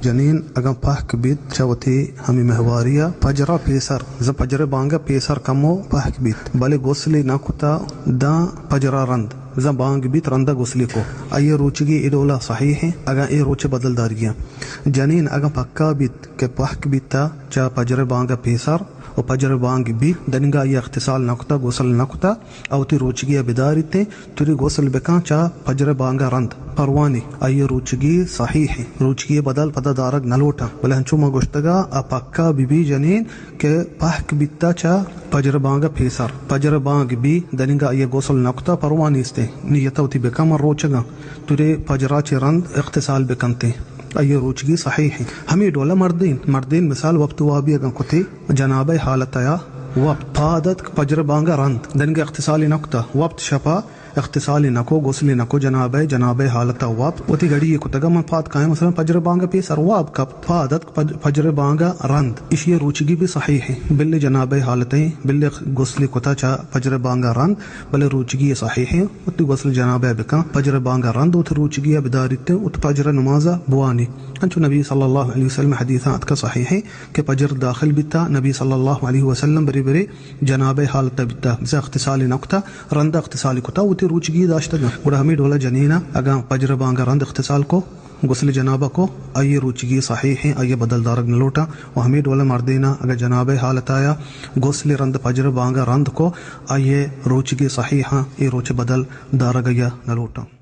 جنین اگاں پہک بیت چہ وتی ہمے مہواری ءَ پجر ءَ پیسر، زاں پجر ءِ بانگ ءَ پیسر کمو پہک بیت، بلے گسلے نہ کتہ داں پجر ءَ رند، زاں بانگ بیت رند ءَ گسلے کو، آئی ءِ روچگی اے ڈول ءَ صحیح ایں، اگاں اے روچ ءِ بدل دارگی ایں۔ جنین اگاں پکا بیت کہ پہک بیتہ چہ پجر ءِ بانگ ءَ پیسر، و پجر ءِ بانگ بیت، دنیگا آئی ءَ اغتسال نہ کتہ، گسل نہ کتہ، آ وتی روچگی ءَ بداریت ایں، توری گسل بکن چہ پجر ءِ بانگ ءَ رند، پروا نی، آئی ءِ روچگی صحیح ایں، روچگی ءِ بدل پدا دارگ نہ لوٹاں۔ بلے انچو ما گوشتگ ءَ آ پکا بہ بی جنین کہ پہک بیتہ چہ پجر ءِ بانگ ءَ پیسر، پجر ءِ بانگ بی، دنیگا آئی ءَ گسل نہ کتہ، پروا نیست ایں، نیت ءَ وتی بکن من روچگ آں، توری پجر ءَ چہ رند اغتسال بکنت ایں۔ آئی ءِ روچگی صحیح ایں۔ ہمے ڈول ءَ مردین، مردین مثال وپت وابی اگاں کتی جنابہ ءِ حالت ءَ یا وپت پاد اتک پجر ءِ بانگ ءَ رند، دنیگا اغتسالے نہ کتہ، وپت شپ ءَ اغتسالے نہ کو، گسلے نہ کو، جنابہ ءِ، جنابہ ءِ حالت ءَ وپت وتی گڑی یے کتگ ءَ من پاد کائیں مثلاً پجر ءِ بانگ ءَ پیسر واب کپت، پاد اتک پج-، پجر ءِ بانگ ءَ رند، ایشی ءِ روچگی بی صحیح ایں، بلے جنابہ ءِ حالت ایں، بلے گسلے کتہ چہ پجر ءِ بانگ ءَ رند، بلے روچگی صحیح ایں، وتی گسل جنابہ ءَ بکن، پجر ءِ بانگ ءَ رند وتی روچگی ءَ بداریت ایں، وتی پجر ءِ نماز ءَ بوانی۔ انچو نبی صلی اللہ علیہ وسلم ءِ حدیثاں اتکہ صحیح ایں کہ پجر داخل بیتہ، نبی صلی اللہ علیہ وسلم برے برے جنابہ ءِ حالت ءَ بیتہ، بزاں اغتسالے نہ کتہ، رند ءَ اغتسالے کتہ، وتی روچگی داشتگ۔ گڑا ہمے ڈول ءَ جنین ءَ اگاں پجر ءِ بانگ ءَ رند اغتسال کو، گسل جنابہ کو، آئی ءِ روچگی صحیح ایں، آئی ءَ بدل دارگ نہ لوٹاں۔ و ہمے ڈول ءَ مردین ءَ اگاں جنابہ ءِ حالت ءَ یا گسل رند پجر ءِ بانگ ءَ رند کو، آئی ءِ روچگی صحیح ایں، اے روچ ءِ بدل دارگ آئی ءَ نہ لوٹاں۔